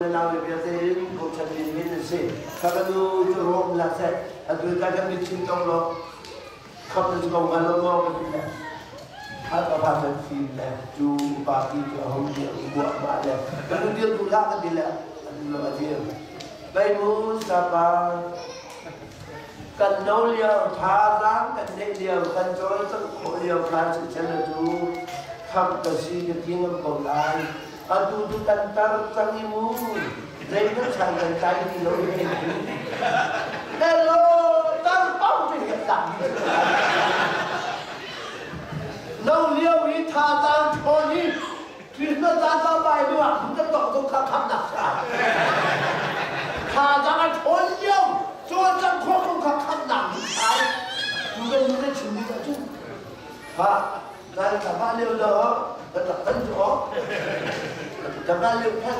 Nau le vialte in bochan min min an si. Ka ka nu cu rawm la seh. Atu ta kan mit chin tong lo. Khap na ko ngal lo maw ka ti le. Hal ka fa kan fim le cu upa pi cu a hung dir buah ma le. Ka nu dir du hlah ka ti le. Atu lo a dir. Bai mu sapa kan no lio thazaang kan neih lio kan cawlcangh khawh lio khan siseh cu khamh ka si ka ti ngam ko lai. Atu cu kan tar cang i mu zeihmanh san kan tlai ti lo i Hello tar pau te kan tlak No lio i thazaang ṭhawn i Christmas caan pa pai nu ah kan tong tuk kha khamnak sa. Thazaang a ṭhawn lio cawlcang khawh ko kha khamnak ai. Tu kan nu na chim ding ahcun ha Kan thlapa lio lo kan rak kan cu awk. Thlapa lio khan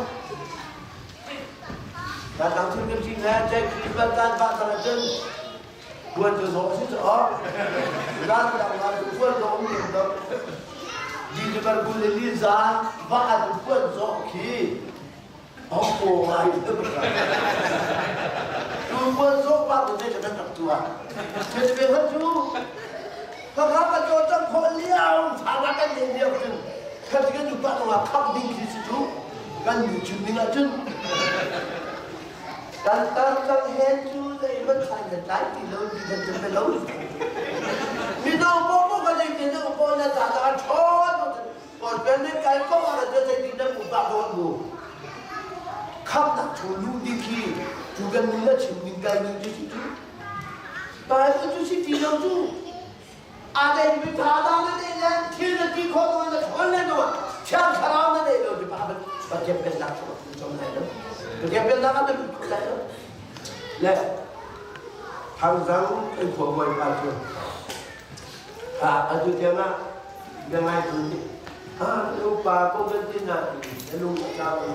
kan dang thil kan cin le Jack Christmas caan pa cang ahcun buan cu zawh si cu awk. Zan dang ah cu buan zawh um lem lo. December 24 zan va an buan zawh khi Hong ko ngai Tu buan zawh pa tu te kan rak tuah. Thil ve hlat cu Khakha kan caw cang khawh liao thana kan nei liao cun khat kan nu pa wa kham ding khi si cu kan nu chim ding ah cun kan tar cang hen cu zei man sai na tlai ti lo ti kan cun lo mi no po po ka nei te na po na ta ta chon Kawlpen nih kal ko ah cun zeitindah pupa ko an bu. Khamnak thu lu ding khi cu kan nu le chim ning kai ning cu si cu. Bible cu si ti lo cu. A dei mi tha da na nei le thil na ti khawh lo na ṭhawn le no thiang thlarau na nei lo ti pa Pathian pennak cu com lai lo. Pathian pennak ah na lut kho lai lo. Le thangzang kan khua bawipa cu atu tiang ah biangai tu nih upa ko kan ti na na lung a tlau lo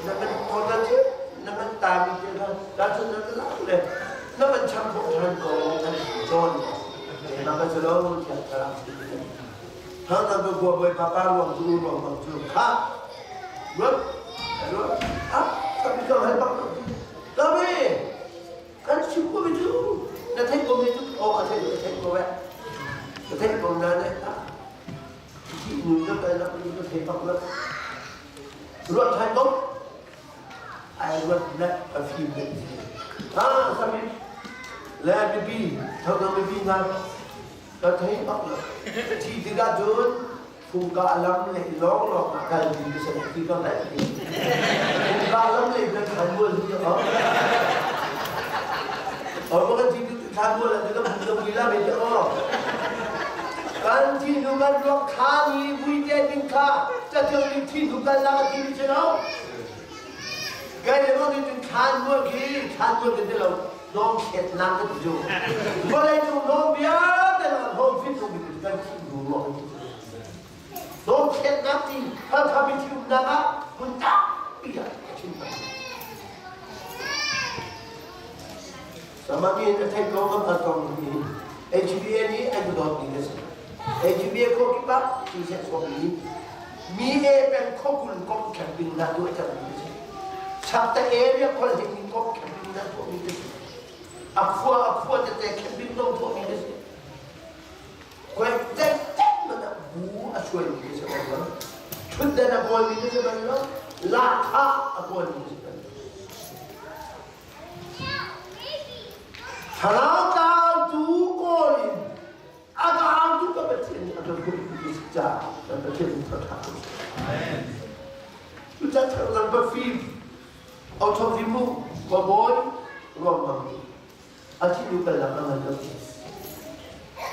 na kan kawta cu na kan tami te kha ta cu na ka lau le na kan cham khawh ṭhan ko kan cawn na ka cu lo tiah ka rak si thang na ka kua bawi papa ruang cu ruang bang cu kha ruat ruat ah tapi ka hal bak tapi Kan chim ko mi cu na theih ko mi cu aw a theih a theih ko eh. Na theih ko na ne ah hi nu na kal nak nu na thei bak lo. Ruat than ko. Ai ruat na a fim le ha sami le bibi thau bibi na ka thei bak lo. Thi tikah cun Fungka lam le lawng lawng ah kal ding ka si ti ka hngalh ti. Fungka lam le kan than bual hi a Or ba kan thi than bual ah kan bu kan la ve ti o. Kan thi nu kan ruak kha ni vui te ding kha ta tiang ni thi nu kan la ti mi che no. Kai le mo ni than bual khi than bual kan ti lo nong khet nang ka ti ju. Vawlei cung nong bia te lo hom fit nu kan thi nu ruak Dothlennak ti Halkha mithiumnak ah hmun tampi ah a chim cang. Samami in a theih ko kan hngal ko mi HBA nih an dawt mi a si. HBA kho kip ah cu seh sawm mi mi e peng khokul kong camping na tuah cang mi a si. Sakta area khol hing mi kong camping na tuah mi a si. A khua a khua tete camping dong tuah mi a si. Bu a suaimi khi si bal lo. Ṭhutdan a kawlmi khi si bal lo. Lahkhah a kawlmi khi si bal lo. Thlarau tlautu kawl in a kautu ka Pathian nih a kan hmuhmi khi si caah kan Pathian nih ṭha ko seh. Cucaah thlarau pafim, authawk mu, bawi, ruangmang a thih nu kal nak a ngan lo.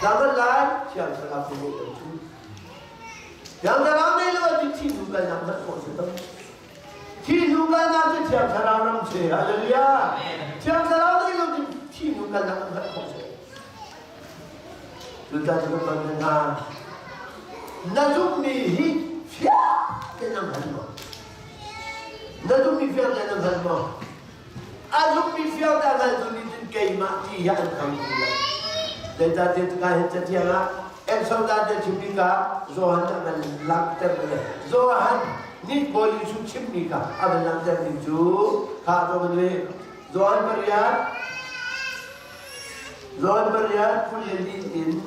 Ngan lai thiang thlarau cu lo cu. Thiang thlarau nei lo ah thi nu kal nak ngat khawh si lo. Thi nu kal nak cu thiang thlarau ram si. Hallelujah. Thiang thlarau nei lo cu thi nu kal nak ngat khawh si. Cuta cu kan hna. Na zummi hi fiang te na hngal maw? Na zummi fiang te na hngal maw? A zummi fiangter hngaltu nih cun keimah ti hi an hmang ti lo. Zeicahtiah cuka hin cathiang ah Exodus te chim bik ah Johan a kan langhter le Johan. Nih Bawi Jesuh chimmi kha a van langhter ning cu kha to kan le John pariat John pariat 24 in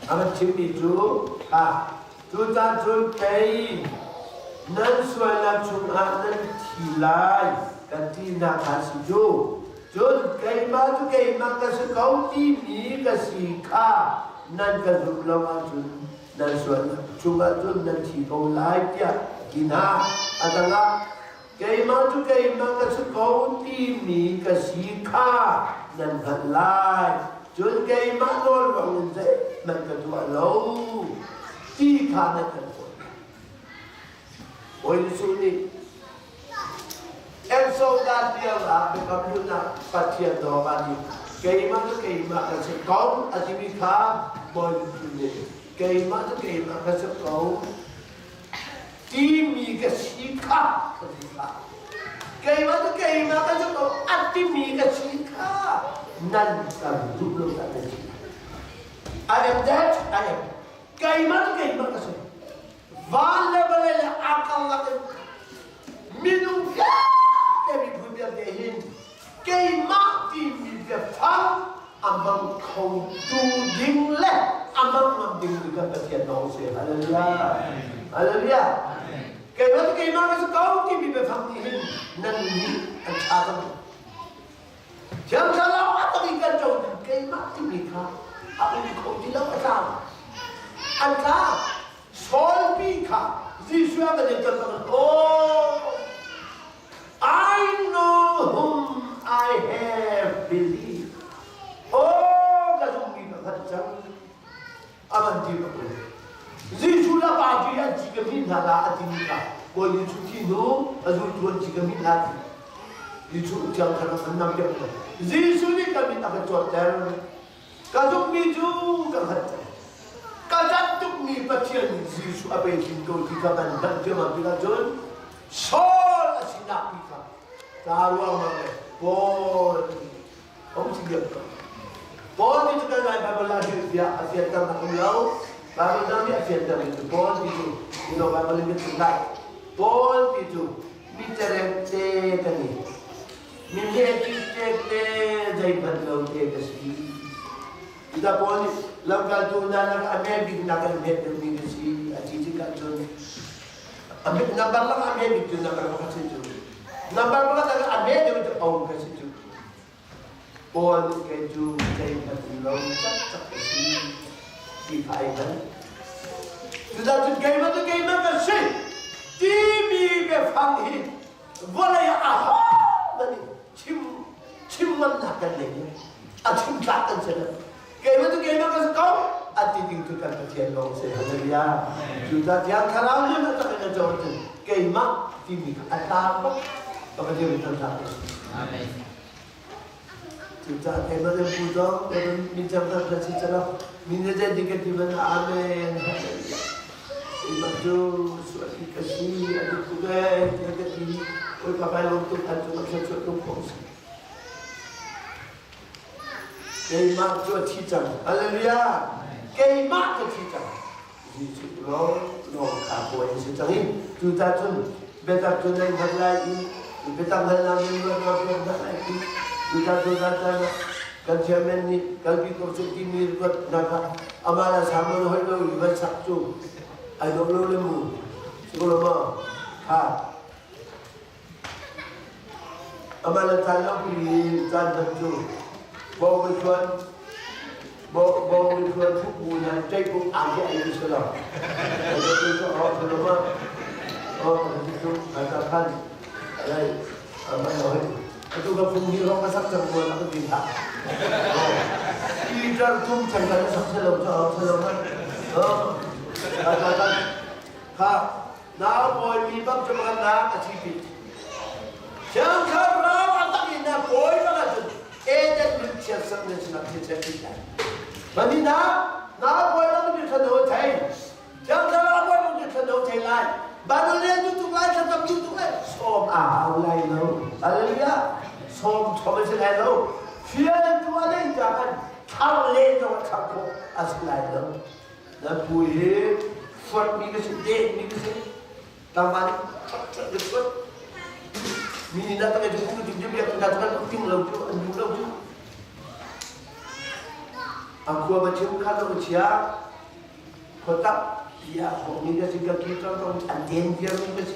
a van chimmi cu kha cu caan cun kei nan sualnak chungah nan thi lai kan tinak kha si cu cun keimah cu keimah ka si ko timi ka si kha nan ka zumh lo ahcun nan sualnak chungah cun nan thi ko lai tiah ti hna. A dang ah keimah cu keimah ka si ko timi ka si kha nan hngalh lai. Cun keimah nawl ruangin zeihmanh ka tuah lo ti kha nan hngalh fawn. Bawi Jesuh nih Exodus lio ah biakam hlun ah Pathian dawngah nih keimah cu keimah ka si ko a timi kha Bawi Jesuh nih keimah cu keimah ka si ko timi ka si kha ka ti kha keimah cu keimah ka si ko a timi ka si kha nan kan duh lo dah nan si. I am that I am. Keimah cu keimah ka si. Van le vawlei le a karlak in minung vialte miphun vialte hin keimah timi biafang a mang khotu ding le a mang ngam ding tu kan Pathian lawng si. Hallelujah. Hallelujah. Keimah cu keimah ka si ko timi biafang nih hin nan nih an ṭha cang. Thiang Thlarau a tak i kan co ding keimah timi kha a um kho ti lo a tlau. An tla. Saul pi kha Jesuh a kan i ton bang oh I know whom I have believed. Oh ka zummi ka hngalh cang. A van ti bak lo. Jesuh le pa ti an ci ka min hna la a timi kha Bawi Jesuh thi hnu a zultu an ci ka min hna ti. Jesuh thiang thlarau an nam piak hna. Jesuh nih ka min a ka cuanter. Ka zumhmi cu ka hngalh cang. Ka cat tukmi Pathian nih Jesuh a pe chin ko ti kha kan hngalh ciammam tikah cun Saul a sinak pi kha ta ruangmang le Paul Hong si diam ko. Paul ti cu kan Lai Bible ah hrilhfiah a fianter nak um lo. Bible dang nih a fianter mi cu Paul ti cu you Bible in kan chim lai. Paul ti cu mi cereng te kan i mi hme te te zeihmanh lo te ka si. Ita Paul nih lamkaltu hna lakah a hme bik nak in hmet deuhmi ka si a ti tikah cun number lakah a hme bik cu number pakhat si cu. Number pakhat lakah a hme deuh cu om ka si cu. Paul nih kei cu zeihmanh um lo taktak ka si ti kha ai hngal. Cucaah cun keimah cu keimah ka si timi biafang hi vawlei ah ahohmanh nih chim chim ngamnak kan nei lo. A chim tlak kan si lo. Keimah cu keimah ka si ko a ti ding cu kan Pathian lawng si. Hallelujah. Cucaah Thiang Thlarau nih a tak in a co cun keimah timi kha a tlang bak. Ka Pathian nih kan tlang. Amen. Cucaah keimah le pu zong min cang kan kan si calo min le zei dik ka ti man amen. Hallelujah. Keimah cu sual ka si a dik tuk ee tiah ka ti. Oi papai lawm tuk an cung a thluachuah tuk ko si. Keimah cu a thi cang. Hallelujah. Keimah ka thi cang. Jesuh lawng lawng kha kawi an si cang i cuta cun biatak cu nan hngalh lai i biatak hngalhnak nan ruat hna piak hna lai ti cuta cu zan ah kan chairman nih kalpi ko seh timi ruat hna kha amah le Samuel hoi lo i van sak cu ai dawh lo le mu si ko lo maw ha Amah le caan lo i caan hman cu bawng i thluan bawng i thluan thuk bu nan ṭeih bu ang hi ai si lo. Atu ka phung hi rong ka sak cang buan a ka ti hlah. Peter thum cang kan sak se lo cu se lo man. Kha Nau pawi mi bak cu pakhat nak a thi pi. Thiang Thlarau a tak in na pawi bak ahcun Eden nun chiatserh ne sinah chiatserh ti lai. Mani na nau pawi bak ni thano thei. Thiang Thlarau pawi bak ni thano thei lai. Bible le tu tuk lai thlacam tu tuk lai sawm a hau lai lo. Hallelujah. Sawm thom a si lai lo. Fial tu a nei ta kan thar le zong a thar khawh a si lai lo. Na pu hi fuat mi ka si, dek mi ka si. Tlangval nih ṭhat mi nih na ka cu cu biak na ka ting lo cu an duh lo cu. A khua va chim kha lo chia khuatak tiah khawhmi ka si ka ki tong tong an den viarmi ka si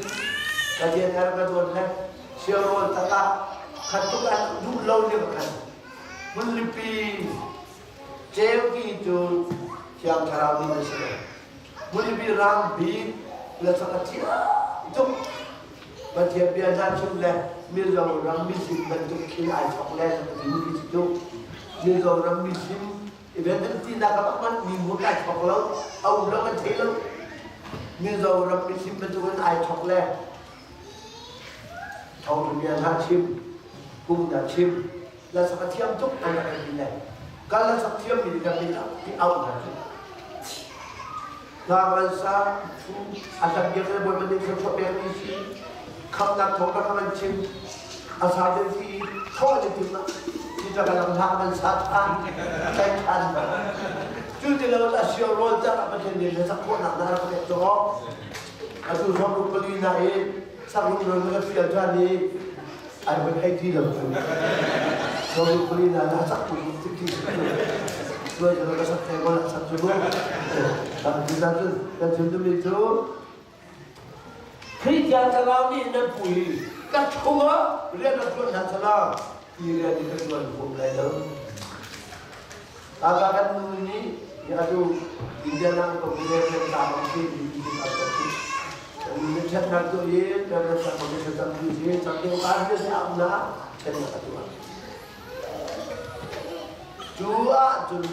ka rian har ka tuan le siarawl takah khat tuk an duh lo lio khan hmunlipi ceuki cu thiang thlarau nih a si lo hmunlipi rang bik le sak a thiam tuk Pathian bia hna chim le Mizoram misim bantuk khi ai thok le timi khi cu Mizoram misim Event tinak a bak mi mu kai thok lo a um lo kan thei lo Mizoram misim bantuk in ai thok le thawngtha bia hna chim kum hna chim la sak a thiam tuk an rak ti le kal la sak thiam mi kan mi ti au hna cu Tlang sa thu a tam bia kan bawi bantuk thluachuah pek mi si khamnak thawng ka kan chim a sa deuh ti thaw an tim ti ta kan hla kan sa than kai than cu ti lo a sio rawl tak a pathian nih le sak khawhnak na rak pek to atu zong ru pali na i sak rum ron na fial than i ai van ei ti lo cu zong ru pali na na sak tu ti ti tuai ka sak te ko sak cu bu ta cu kan chim tu mi cu Khrih Thiang Thlarau nih nan pui ka chungah rian a ṭuan hna salah ti rian hi ka ṭuan huam lai lo. Aka kan nu nih atu Indiana ko rian ta bang si ti ti ka ka si. Kan ṭhatnak tu i kan rak ko ni tam tu si tam deuh ka bi si am na ṭhatnak a tuah. Cu ah cun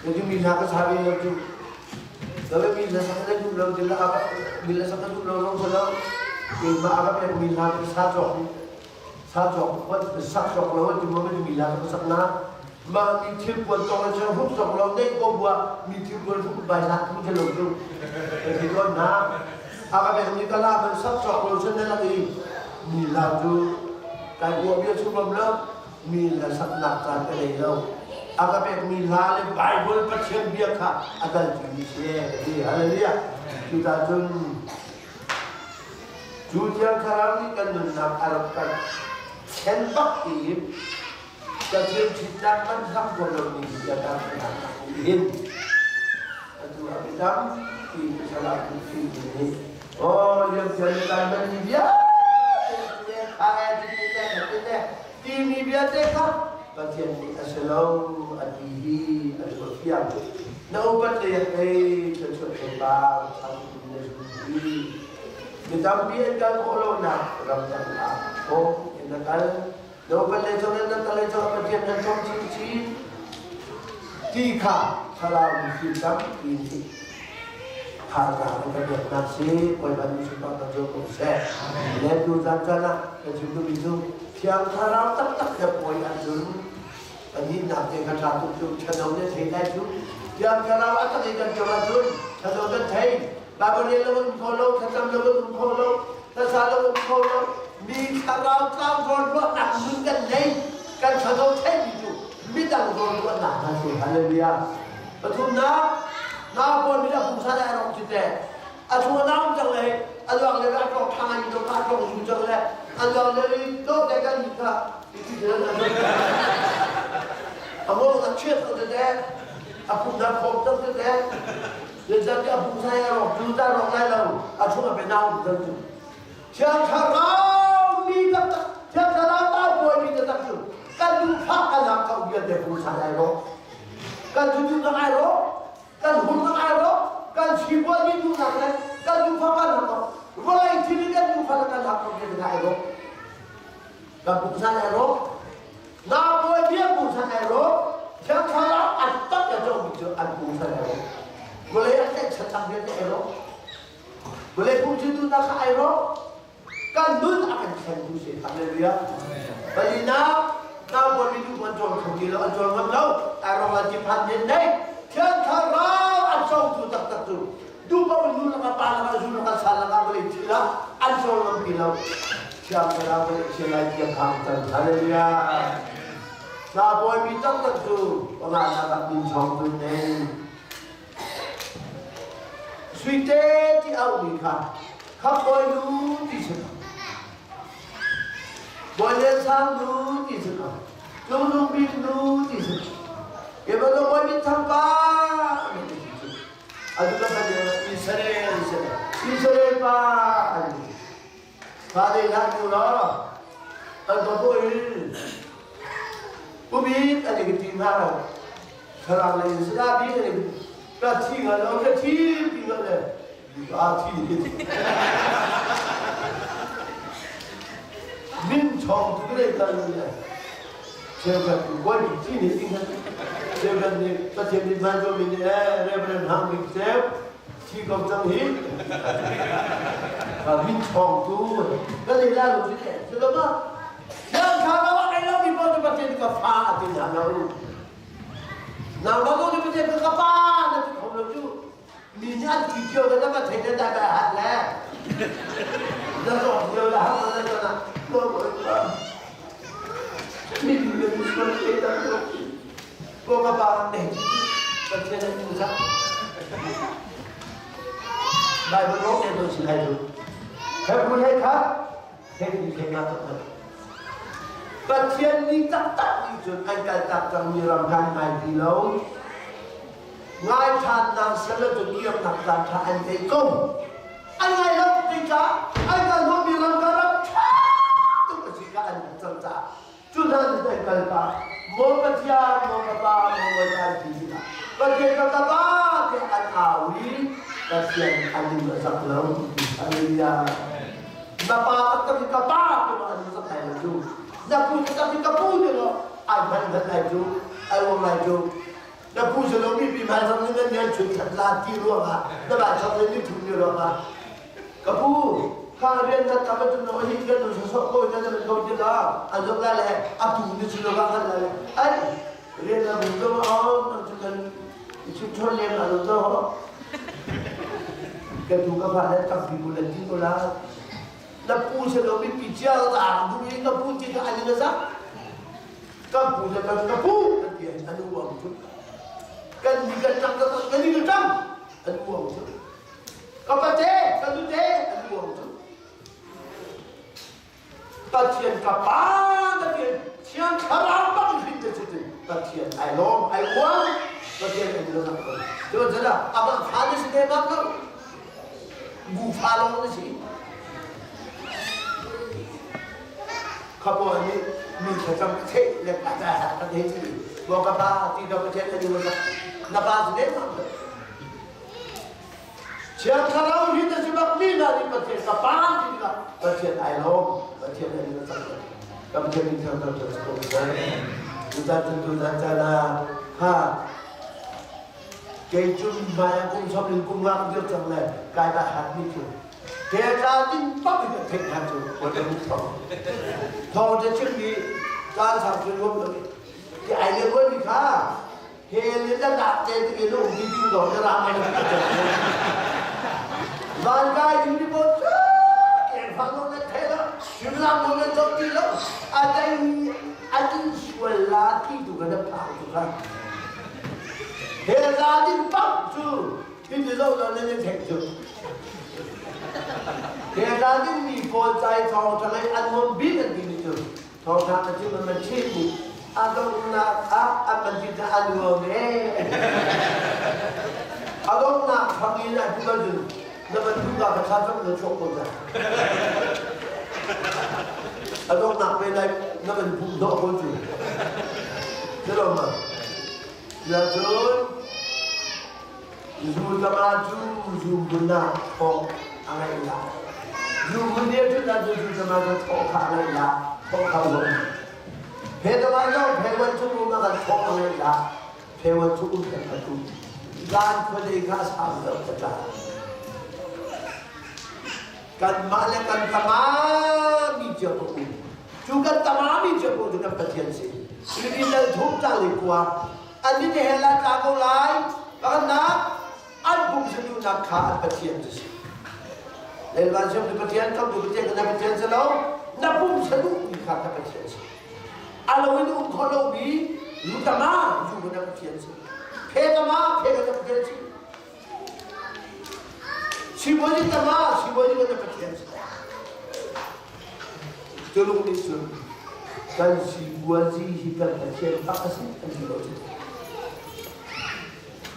Jadi mi hla ka sa ve lo cu. Dawe mi hla sak na duh lo ti la mi hla sak na duh lo lo sa lo. Keimah a ka pek mi hla ka sa cawk sa cawk khuat sak cawk lo ti mo mi hla ka sak na ma mi thil puan tong le chen huk cawk lo nei ko bua mi thil puan huk bai hla tu the lo cu. Ka ti na a ka pek mi ka la ban sak cawk lo chen na lak i mi hla cu kai bua bia chung ram lo mi hlasaknak caan ka nei lo. A ka pekmi hla le Bible Pathian bia kha a kalpi si ka ti. Hallelujah. Cucaah cun cu Thiang Thlarau nih kan nunnak a rak kan thlen bak i ka thil ṭhitnak man hlang ko lomi bia kan kan hin atu a bitam ti salah tu ti ni oh liam thiam kan man ni bia kha ti te te Timi vialte kha Pathian nih a si lo a ti hi a ruahfiang. Na upat le hei thluachuah theipa tham na zum hi. Mi tampi an kal khawh lonak ramdang ah thawng in na kal. Na upat le cang na kal le cang Pathian nan thawng chinchin. Ti kha thlarau mifim tampi nih thazaang in ka biaknak si Bawipa nih sunparnak cu ko seh. Le tu caan caan ah ka chim duhmi cu Thiang Thlarau taktak he puai ahcun pahnihnak te kha ṭha tuk cu ṭhalo na thei lai cu. Thiang Thlarau a tak i kan ṭam ahcun ṭhalo kan thei. Bible rel lo um kho lo, thlacam lo um kho lo, hlasa lo um kho lo. Mi thlarau tlang rawn ruahnak nun kan nei. Kan ṭhalo theimi cu midang rawn ruahnak hna si. Hallelujah. Pathumnak, na pawl mi a pumsa le a rawk cu teh. A chung a naum cang le a luang le a ṭong ṭhang in to ka ṭong zu cang le a luang le to te kan ni kha ti a ngol a chiat te te a pum na khom cang te te le zan ke a pum sai a rok tu ta rok lai lo a chung a pe naum cang cu thiang thlarau mi taktak thiang thlarau ta buai mi taktak cu kan duh fak kan hak kau vialte pum sai ai ro kan tu tu nang ai ro kan hur nak ai ro kan sipuan mi duhnak le kan duhfa kan hak ko vawlei thil in kan duhfa le kan hak ko ti ai ro kan pungsan ai ro na bawi bia pungsan ai ro thiang thlarau an tak ya cong mi cu an pungsan ai ro vawlei an tlaihchan tak vialte ai ro vawlei pung cu duhnak kha ai ro. Kan nun a kan thlentu si. Hallelujah. Palinak, naupawi mi duh an cawl kho ti lo, an cawl ngam lo. Ai rong an ti phan nen nei. Thiang Thlarau an cawngtu taktak cu duh paoh nu laka pa laka zu laka sa laka vawlei thil ah an cawl ngam ti lo. Thiang Thlarau vawlei thil lai tiang phang cang. Hallelujah. Naupawi mi taktak cu panganak ah min chawngtu nei. Suite ti auhmi kha Khamhbawi nu ti si ko. Bawi Lian Sang nu ti si ko. Cung Nung Bik nu ti si ko. Keimah Bawi Min Thang pa Atu ka kan Israel Israel Israel pa an ti. Fa dei hlah nu law an ka bawi Ubik an i ti hna lo. Thlarau lei in sida bik an i ka thi ngal lo ka thi ti ngal le a thi min chong tu le kal le cheukhat bawi bik thi nih ding cheukhat nih Pathian nih vancung mi nih eh Reverend Hang Bik Ceu thi ko cang hi ka min chong tu ka le la lu si le si lo ma Thiang Thlarau a ngei lomi paoh cu Pathian ka fa a ti hna lo. Nangmah zong nih Pathian ka pa na ti kho lo cu. Mi nih an ti cio le na ka thei na dai bai hat le. Na zong cio le hak na na na mi le mi sual te ta ko. Ko ka pa ne Pathian an tu sa. Bible ro te do si lai lu. He bu he kha Pathian nih taktak nih cun an kaltak cangmi ram kha an ngai ti lo. Ngai ṭhannak sal cu kirnak caan ṭha an thei ko. An ngai lo tikah an kal hnawhmi ram kha ram ṭha tuk a si kha an hmuh cang caah cu hna nih an kal pah. Maw Pathian, maw ka Pa, maw Bawipa an ti tikah Pathian ka ka Pa tiah an au i Pathian a ning a zak lo. Hallelujah. Na pa taktak hi ka pa ti maw an sak lai lo cu. Na pu taktak hi ka pu ti maw ai hman hman lai cu, ai uang lai cu. Na pu cu lo mi pi hmai zong nih nan nian chun that la ti ruangah na vai chok le ni thum ni ruangah ka pu kha rian na tam tu no hi kan nu so ko na na ko ti la an zong la le a pu ni chu lo ka khan la le ai rian na bu ko ma on chu kan chu thon le ma lo to Ka tu ka fa le tampi bu le ti ko la. Na pu se lo mi pi chia ta du i ka pu ti ka ani na za. Ka pu le ka ka pu kan ti an uang cu. Kan ni kan tang ka kan ni kan tang an uang cu. Ka pate ka nu te an uang cu. Pathian ka pa na ti Thiang Thlarau bang hin te cu Pathian ai lawm ai uang Pathian ai lo ko cu cun amah fa na si te bak lo bu fa lawng na si khapo nih mi thlacam ka theih le ka ta ka thei ci bo ka pa ti do Pathian ai lo na pa si ne bak lo Thiang Thlarau hi na si bak mi hna nih Pathian ka pa ti tikah Pathian ai lawm, Pathian ai lawm cang. Kan Pathian min thiang thar cu ko seh. Tutan cun tutan caan ah ha kei cu hmai ah kum som in kum ngak dir cang le kai ba hat mi cu ke tla ding bak in ka theih hna cu ka hmu thong. Thong te chim mi caan sang cu nuam lo ti ai le mi kha Vankai uniform cu kengfang lo nan thei lo, hrimlam lo nan zoh ti lo, a dai a din sual la ti tu kha na phang tu kha. He za din pak cu hi ti zo lo nan in theih cu. He za din mi pawl cai thawng ṭha ngai an ngom bik an ti mi cu Thawngṭha ka chim an man chim a donghnak ah an man ti a nuam ee. A donghnak thang in a hnu ahcun na van duh ka kha cang na chuak ko ta. A donghnak pe lai na van pum dawh ko cu. Silo ma? Ya cun zu tama cu zu bunna thawng a ngaih la. Zu bun dia cu ta cu zu tama cu thawng kha a ngaih la. Thawng kha um. Phe tama zong phe wan chung um a kan thawng a ngaih la. Phe wan chung um kan khat um. Zan khuadei kha a sang deuh ka tla. Kanmah le kan tamami cio ko um. Cu kan tamami cio ko cu kan Pathian si. Filipi dal thum ca le kua. An min he la tla ko lai. Pakhatnak, an pumsa duhnak kha an Pathian cu si. Lelvan siam cu Pathian, kam cu Pathian, na Pathian si lo. Na pumsa duhmi kha na Pathian si. A lo in um kho lomi lu tama zu na Pathian si. Phe tama phe na Pathian si. Sibawi tama sibawi na Pathian si. Tuluk nih cun kan sipuazi hi kan Pathian tak a si an ti lo cu.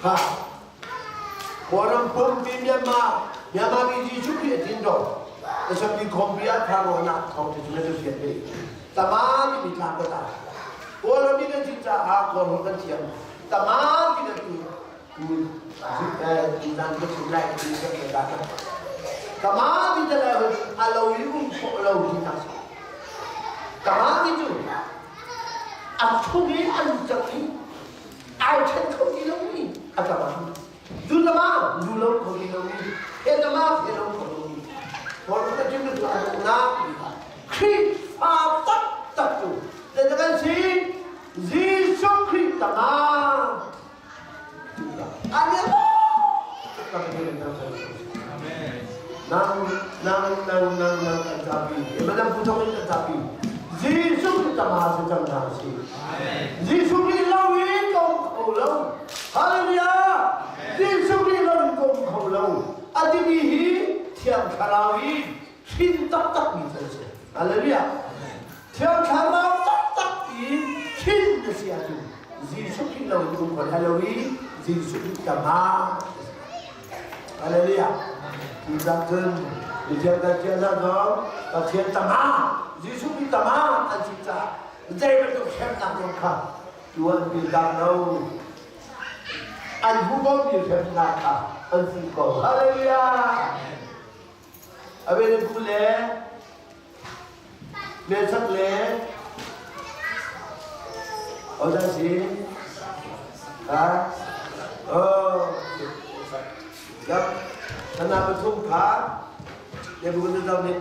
Ha Kawlram pumpi Myanmar Myanmar mi Jesuh Khrih a tin do. Asam mi khompi ah tharo na thong te cu na fian ve. Tama ti mi tlang ka ta. Kawlram mi kan si caah Kawlram kan thiam. Tama ti na tu tu tu zan ka chim lai ti kan ka ta. Tama ti te lai a lo i um khawh lo ti ta. Tama ti cu a chung i an cang i ai ṭhen kho ti lomi a tama zu tama zu lo kho ti lomi he tama he lo kho lomi Paul ka chim tu a na Khrihfa taktak cu zeidah kan si Jesuh Khrih tama Nang nang nang nang nang kan zapi manam pu thong in kan zapi Jesuh Khrih tama si cang hna si Jesuh Khrih lo in ka um kho lo Hallelujah Jesuh Khrih lo in ka um kho lo a timi hi Thiang Thlarau i hrin taktak mi thil si Hallelujah Thiang Thlarau taktak i hrin na si ahcun Jesuh Khrih lo in um kho lai lo i Jesuh Khrih tama Hallelujah Tuzan cun mithiang kan ṭial hna zong Pathian tama Jesuh Khrih tama an si caah zei bantuk hremnak zong kha tuan pi dah lo an hmu ko mi hremnak kha an hmu ko hallelujah Abednego le Meshach le Odan si ha oh Yap kana pathum kha Nebuchadnezzar nih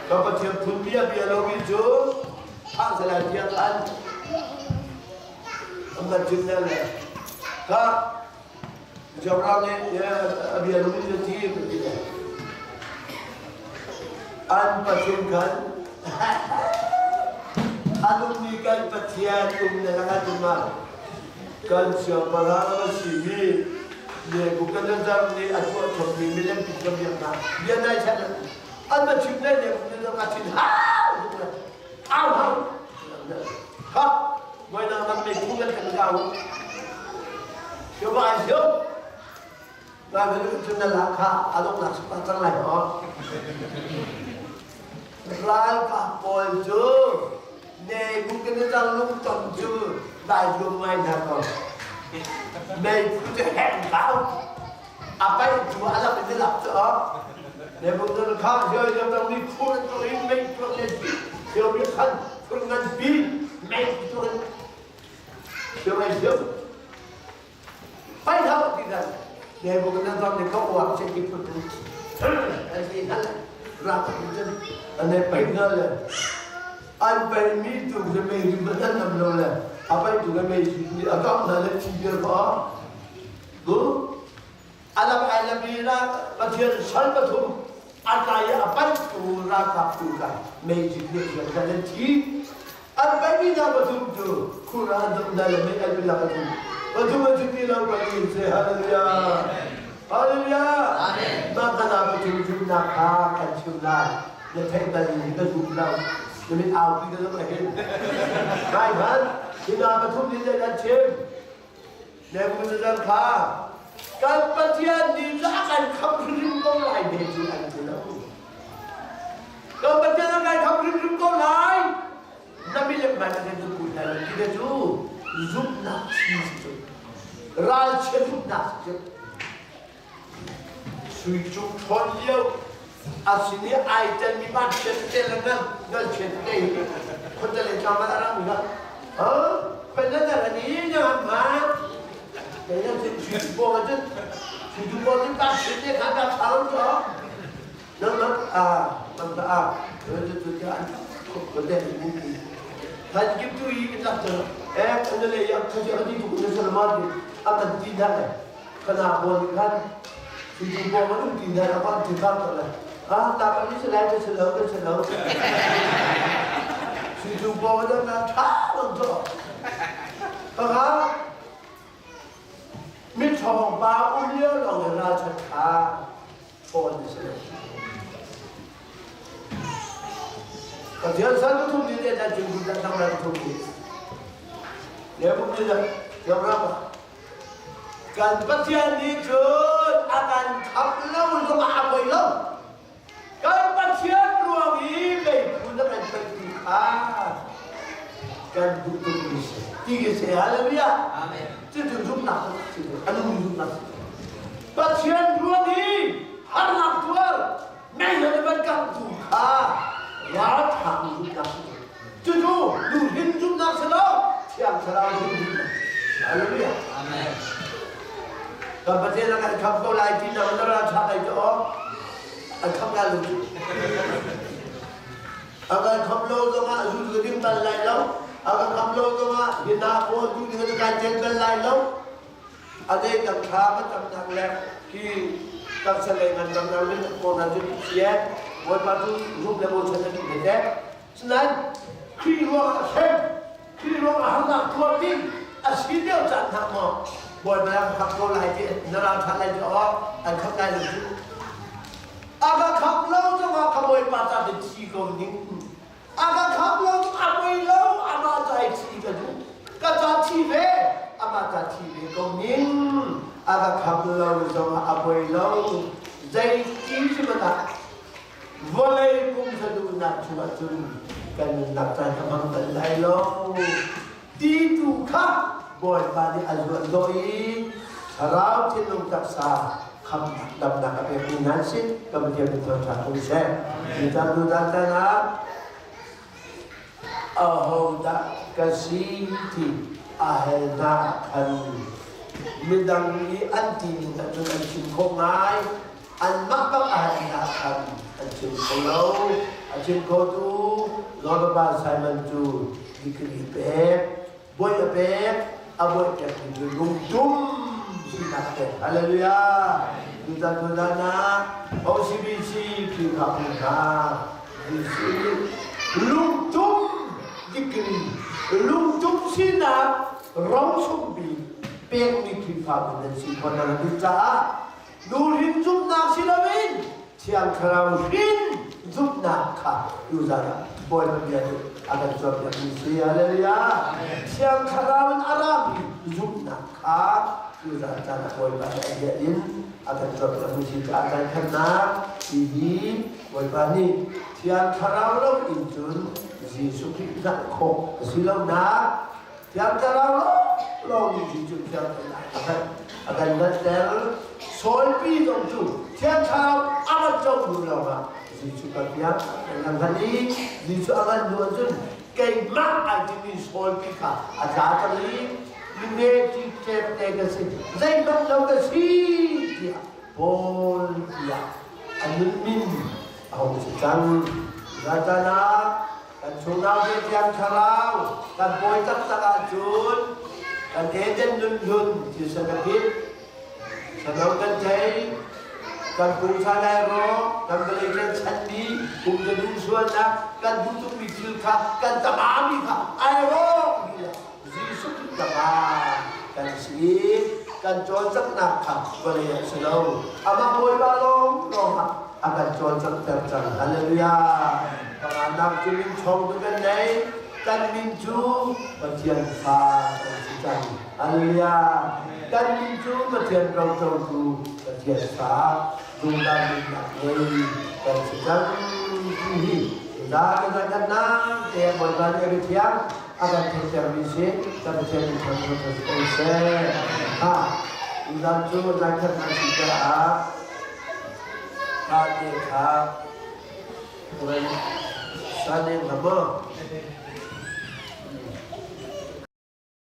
ka Pathian phun bia bia lomi cu thah salai tiang an an van chim le ka Jabra nih a bia lomi cu thi kan ti le an Pathian khan an ummi kan Pathian um le lang ah kan siangpahrang a simi Nebuchadnezzar nih a tuah chommi milem pi ka biak hna bia dai chan an va chim dai Nebuchadnezzar a thin hau hau hau ha voi dang dang mei khu kan kan kau siu ba siu na kan cun na la kha alok nak supa cang lai ho ralkap pawl cu Nebuchadnezzar lungton cu dai zuam ngai hna ko. Meiphu cu heng kau. A paih tu a lak in lak cu Nebuchadnezzar kha hioi dang dang mi phur an tuah in mei tuah le hioi mi khan phur ngan pi mei tuah in hioi ngai hioi pai hau ti dan Nebuchadnezzar nih ka uak che ti phun an si hal rak cun an nei pai hna le an pai mi tu cu mei rim an nam lo le a pai tu le mei ni a kap hna le thi bir ko bu alam ai la mi ra pathian sal pathum a tlai a pan tu ralkap tu ka mei jik ne kan le thi An paimi hna pathum cu khur ah an zumh hna le mei an lak a tum. Pathum an si ti lo pali in say hallelujah. Hallelujah. Mah kana pathum zumhnak kha kan chim lai. Na theih bal in ka zum lo. Na mit au pi ka zum a hin. Ngai hmanh, hi hna pathum nih zei kan chim? Nebuchadnezzar kha kan Pathian nih cu a kan khamh hrimhrim ko lai ne cu an ti lo. Kan Pathian a kan khamh hrimhrim ko lai. Na milem hmai na kan kun lai lo ti te cu zumhnak chi si cu. Ralchia zumhnak si cu. Sui cung ṭhawn lio a sin i ai telmi van chiat te le ngan ngal chiat te hi khuate le tlang a rak mi ha pen na ra ni na ma te na sui bo ma cun sui bo cun ta chiat te kha ta thar cho. Nangmah a nangmah a tu tu an ko de ni ti. Than kim tu yi kan tak tu e kan le ya kha ja di tu na salma di a kan ti na le kana bo ni khan tu tu bo ma ti na la pa ti ka ta le a ta ka ni se lai te se lo te se lo tu tu bo da na tha lo to ka ka Miṭhawng pa um lio lawng in ralṭhat kha ṭhawn a si lo. Pathian sal pathum nih le dah cung dah thang ral pathum nih le buk nih dah thiam ram kan Pathian nih cun a kan khamh lo zong ah a poi lo. Kan Pathian ruang i meiphu na kan pektu kha kan duh tukmi si. Ti ki si. Hallelujah. Amen. Cucu zumhnak si. A nung zumhnak si. Pathian ruang i harnak tuar mei na van kangtu kha ralṭha zumhnak si. Cucu nuhrin zumhnak si lo, Thiang Thlarau zumhnak. Hallelujah. Amen. Kan Pathian a kan khamh ko lai ti na na ralṭha lai cu aw. An khamh lai lo cu. A kan khamh lo zongah zu ka ding bal lai lo. A kan khamh lo zongah hina pawl tu ding ka kai tel bal lai lo. A dei dang thla ka tam nak le khi taksa lei ngan dang dang ling ko na cu sie. Bawipa cu rum le bochan na duh te. Sinain Khrih ruangah hrem, Khrih ruangah harnak tuar ding a si lio caan hna maw Bawipa an khap ko lai ti na ral ṭha lai ti awk an khap lai lo cu. A ka khap lo zongah ka Bawipa ca ti thi ko ning. A ka khap lo a poi lo amah ca i thi ka duh. Ka ca thi ve amah ca thi ve ko ning. A ka khap lo zongah a poi lo. Zei ti si ah Vawlei pumsa duhnak chungah cun kan nunnak caan a hmang bal lai lo. Ti tu kha Bawipa nih a zuan dawh i thlarau thinlung taksa khamnak damnak a pekmi nan si kan Pathian min thangṭhat ko seh. Tutan tutan tan ah ahodah ka si ti a hal hna khan midang nih an ti ning ahcun an chim khawh ngai. Anmah bang a halnak khan an chim kho lo. A chim khotu Lord Simon cu degree pek, bawi a pek, a bawi pek cu lungtum sinak pek. Hallelujah! Tutan tutan ah OCBC Khrihfabu hna Jesuh lungtum degree, lungtum sinak rosung bik pekmi Khrihfabu nan si khawh nak ding caah Nuhrin zumhnak si loin Thiang Thlarau hrin zumhnak kha tuzan ah Bawipa bia nih a kan cawnpiakmi si. Hallelujah! Thiang Thlarau in a rami zumhnak kha tuzan caan ah Bawipa nih a bia in a kan cawnpiakmi si caah kan khannak ti hi Bawipa nih Thiang Thlarau lo in cun Jesuh Khrih hngalh khawh a si lonak Thiang Thlarau lawng nih Jesuh Thiang Thlarau a kan hngalhter. Saulpi zong cu Thiang Thlarau a rat co hnu lawngah Jesuh ka biak kan hngalh i Jesuh a ngan hnu ahcun keimah ai timi Saulpi kha a tla cang i mine ti ṭep te ka si zeihmanh lo ka si tiah Paul tiah a nunmin a hung si cang. Zatan ah Kan chungah cu Thiang Thlarau kan pawi taktak ahcun kan Eden nun hlun thisen a phit. Sano kan thei, kan pumsa lai rawk, kan vawlei kan chanmi, kum ka duh sualnak, kan duh tukmi thil kha, kan tamami kha ai rawk dih Jesuh Khrih tama kan si i kan cawlcanghnak kha vawlei ah si lo. Amah Bawipa lawng lawng ah a kan cawlcanghter cang. Hallelujah! Panganak cu min chawng tu kan nei. Kan min cu Pathian fa kan si cang. Hallelujah! Kan min cu Pathian rocotu Pathian fa zungzal nunnak ngei kan si cang. Ti hi za kan kan nak te Bawipa nih a biathiang a kan theihtermi si kan Pathian min thangṭhat si ko seh. Ha, tuzan cu zaikhat nan si caah tha te kha tuan san in hna maw?